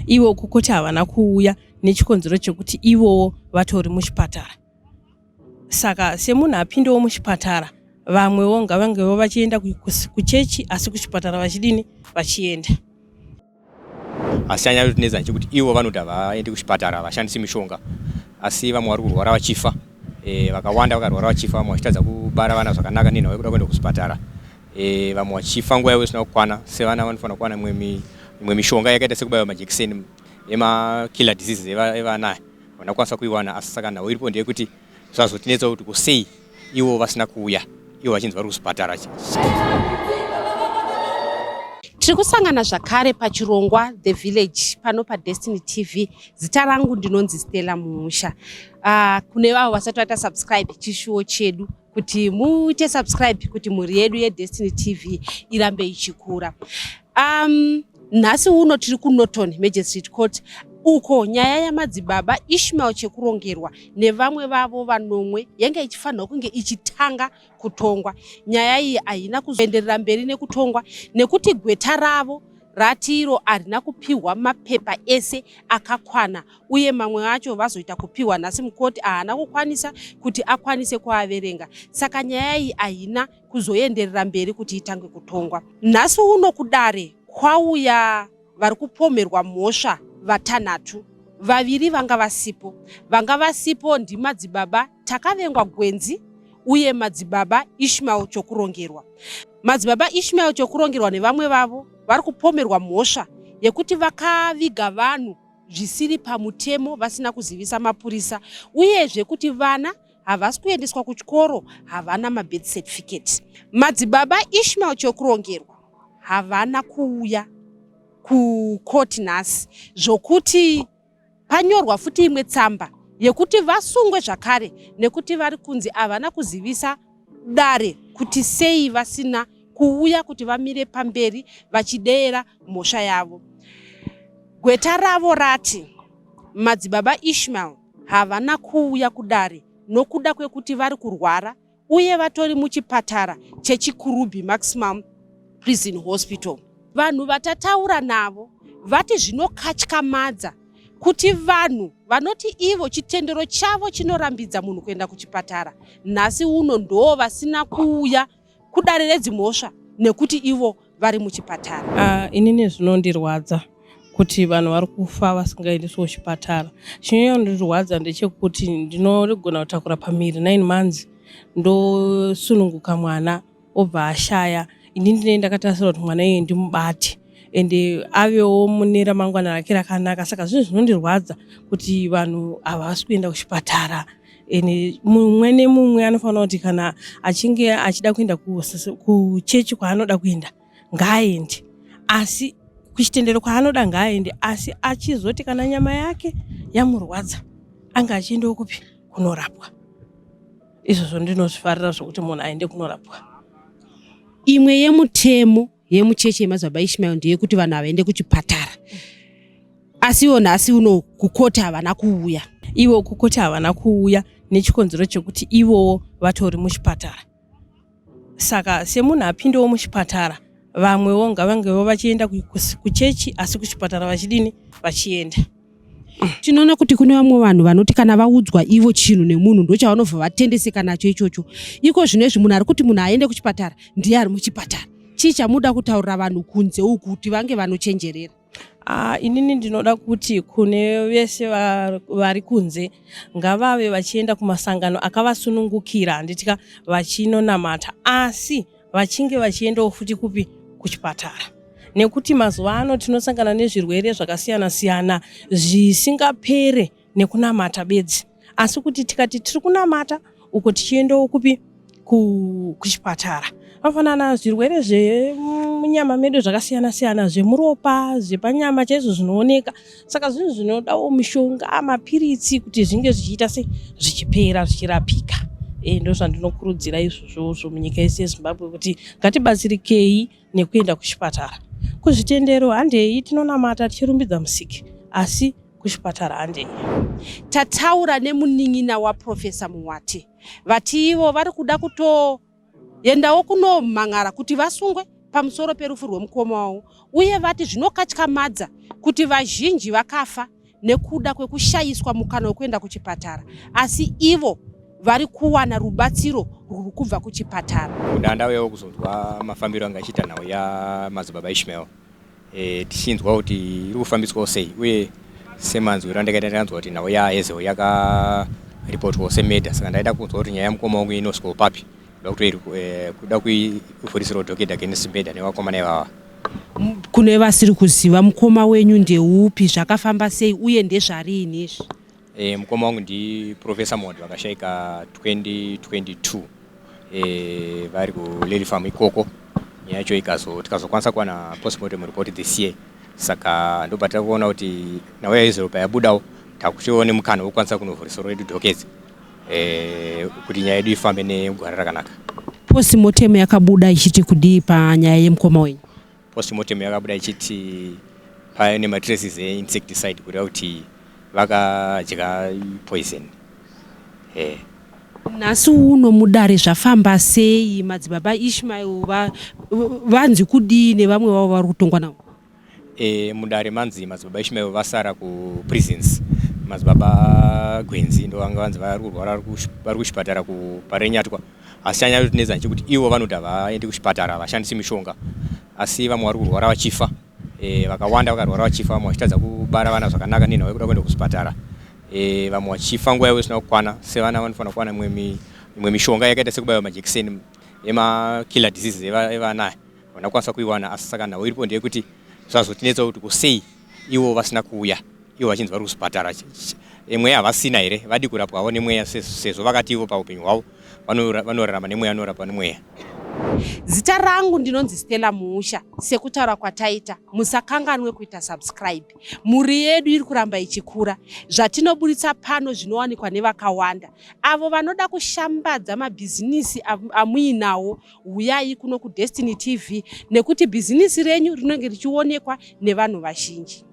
Ivo kukoti havana kuuya nechikonzero chekuti ivowo vatori muchipatara. Saka semunhu apindewo muchipatara, vamwewo ngavangewo vachienda kuchechi asi kuchipatara vachidini vachienda. Asi chanyanya kutinetsa ndechekuti ivo vanoti havaendi kuchipatara, havashandisi mishonga, asi vamwe vari kurwara vachifa. E, vakawanda vakarwara vachifa, vamwe vachitadza kubara vana zvakanaka nenhau yekuda kuenda kuzvipatara. E, vamwe vachifa nguva yavo isina kukwana, sevana vanofanira kuwana imwe mishonga yakaita sekubaiwa majekiseni emakiller diseases evana aya havana kukwanisa kuiwana. Asi saka nhau iripo ndeyekuti zvazotinetsa kuti kusei ivo vasina kuuya ivo vachinzi vari kuzvipatara. Tiri kusangana zvakare pachirongwa The Village pano paDestiny TV. Zita rangu ndinonzi Stella Mumusha. Kune vavo vasati vaita subscribe, chishuwo chedu kuti muite subscribe kuti mhuri yedu yeDestiny TV irambe ichikura. Nhasi uno tiri kuNorton Magistrate Court uko nyaya yamadzibaba Ishmael Chekurongerwa nevamwe vavo vanomwe yange ichifanirwa kunge ichitanga kutongwa. Nyaya iyi haina kuzoenderera mberi nekutongwa nekuti gweta ravo rati iro harina kupihwa mapepa ese akakwana uye mamwe acho vazoita kupihwa nhasi mukoti haana kukwanisa kuti akwanise kuaverenga. Saka nyaya iyi haina kuzoenderera mberi kuti itange kutongwa. Nhasi uno kudare kwauya vari kupomherwa mhosva vatanhatu, vaviri vanga vasipo. Vanga vasipo ndimadzibaba Takavengwa Gwenzi uye madzibaba Ishmael Chokurongerwa. Madzibaba Ishmael Chokurongerwa nevamwe vavo vari kupomerwa mhosva yekuti vakaviga vanhu zvisiri pamutemo vasina kuzivisa mapurisa uyezve kuti vana havasi kuendeswa kuchikoro havana mabirth certificate. Madzibaba Ishmael Chokurongerwa havana kuuya kukoti nhasi zvokuti panyorwa futi imwe tsamba yekuti vasungwe zvakare nekuti vari kunzi havana kuzivisa dare kuti sei vasina kuuya kuti vamire pamberi vachideera mhosva yavo. Gweta ravo rati madzibaba Ishmael havana kuuya kudare nokuda kwekuti vari kurwara uye vatori muchipatara cheChikurubi Maximum Prison Hospital. Vanhu vatataura navo vati zvinokatyamadza kuti vanhu vanoti ivo chitendero chavo chinorambidza munhu kuenda kuchipatara nhasi uno ndoo vasina kuuya kudare redzimhosva nekuti ivo vari muchipatara. Inini zvinondirwadza kuti vanhu vari kufa vasingaendeswi kuchipatara. Chinonyanya ndechekuti ndinogona kutakura pamiri 9 months ndosununguka mwana obva ashaya. Ini ndinenge ndakatarisira kuti mwana iye ndimubate ende avewo mune ramangwana rake rakanaka. Saka zvinhu zvinondirwadza kuti vanhu havasi kuenda kuchipatara. Ende mumwe nemumwe anofanira kuti kana achinge achida kuenda kuchechi kwaanoda kuenda ngaaende, asi kuchitendero kwaanoda ngaaende, asi achizoti kana nyama yake yamurwadza ange achiendawo kupi kunorapwa. Izvozvo ndinozvifarira zvokuti munhu aende kunorapwa. Imwe yemutemo yemuchechi yemadzibaba Ishmael ndeyekuti vanhu havaende kuchipatara, asi ivo nhasi uno kukoti havana kuuya. Ivo kukoti havana kuuya nechikonzero chekuti ivowo vatori muchipatara. Saka semunhu apindewo muchipatara, vamwewo ngavangewo vachienda kuchechi asi kuchipatara vachidini vachienda. Tinoona kuti kune vamwe vanhu vanoti kana vaudzwa ivo chinhu nemunhu ndochavanobva vatendeseka nacho ichocho. Iko zvino izvi munhu ari kuti munhu aende kuchipatara ndiye ari muchipatara. Chii chamuda kutaurira vanhu kunze uku kuti vange vanochenjerera? Inini ndinoda kuti kune vese vari kunze ngavave vachienda kumasangano akavasunungukira, handitya vachinonamata, asi vachinge vachiendawo futi kupi kuchipatara, nekuti mazuva ano tinosangana nezvirwere zvakasiyana siyana zvisingapere nekunamata bedzi, asi kuti tikati tiri kunamata uko tichiendawo kupi kuchipatara, vafanana zvirwere zvemunyama medu zvakasiyana siyana, zvemuropa, zvepanyama chaizvo zvinooneka. Saka zvinhu zvinodawo mishonga, mapiritsi kuti zvinge zvichiita se zvichipera zvichirapika. Ndo zvandinokurudzira izvozvozvo munyika yese yeZimbabwe kuti ngatibatsirikei nekuenda kuchipatara. Kuzvitendero handei tinonamata tichirumbidza musiki, asi kuchipatara handei. Tataura nemunin'ina waProfessor Muwati, vati ivo vari kuda kutoendawo kunomhan'ara kuti vasungwe pamusoro perufu rwemukoma wavo uye vati zvinokatyamadza kuti vazhinji vakafa nekuda kwekushayiswa mukana wekuenda kuchipatara asi ivo vari kuwana rubatsiro rwuri kubva kuchipatara. Kuda ndauyawo kuzonzwa mafambiro anga achiita nhau yamadzibaba Ishmael e, tichinzwa kuti iri kufambiswawo sei uye semanzwiro andakaita ndakanzwa kuti nhau yaHazel yakaripotwawo semurder, saka ndaida kunzwa kuti nyaya yamukoma wangu inosvikawo papi kuda kuivhurisirawo docket against murder nevakomana ivava. Kune vasiri kuziva, mukoma wenyu ndeupi, zvakafamba sei uye ndezvariini izvi? Mukoma wangu ndiProfessor Mod, vakashaika 2022 vari kuLily Farm ikoko. Nyaya yacho tikazokwanisa kuwana postmortem report this year, saka ndobva takuona kuti nhau yaHazel payabudawo takuchiona mukana wekukwanisa kunovhurisiro redu docket kuti nyaya yedu ifambe negwara rakanaka. Postmortem yakabuda ichiti kudii panyaya yemukoma wenyu? Postmortem yakabuda ichiti paine matraces einsecticide, kureva kuti vakadya poison. Nhasi uno mudare zvafamba sei? Madzibaba Ishmael vanzi kudii nevamwe vavo vari kutongwa navo? Mudare manzi madzibaba Ishmael vasara kuprisons. Madzibaba Gwenzi ndo vanga vanzi vari kurwara, vari kuchipatara kuParenyatwa, asi chanyanya nchekuti ivo vanoti havaendi kuchipatara, havashandisi mishonga, asi vamwe vari kurwara vachifa. Vakawanda vakarwara vachifa, vamwe vachitadza kubara vana zvakanaka nenhau yekuda kuenda kuzvipatara. Vamwe vachifa nguva yavo isina kukwana, sevana vanofanira kuwana imwe mishonga yakaita sekubayiwa majekiseni emakiller diseases evana aya, havana kukwanisa kuiwana. Asi saka nhau iripo ndeyekuti zvazotinetsa kuti kusei ivo vasina kuuya, ivo vachinzi vari kuzvipatara. Mweya havasina here? Vadi kurapwawo nemweya, sezvo vakati ivo paupenyu hwavo vanorarama nemweya, vanorapwa nemweya. Zita rangu ndinonzi Stella Muusha. Sekutaura kwataita, musakanganwe kuita subscribe. Mhuri yedu iri kuramba ichikura. Zvatinoburitsa pano zvinowanikwa nevakawanda. Avo vanoda kushambadza mabhizinisi amuinawo, uyai kuno kuDestiny TV nekuti bhizinisi renyu rinenge richionekwa nevanhu vazhinji.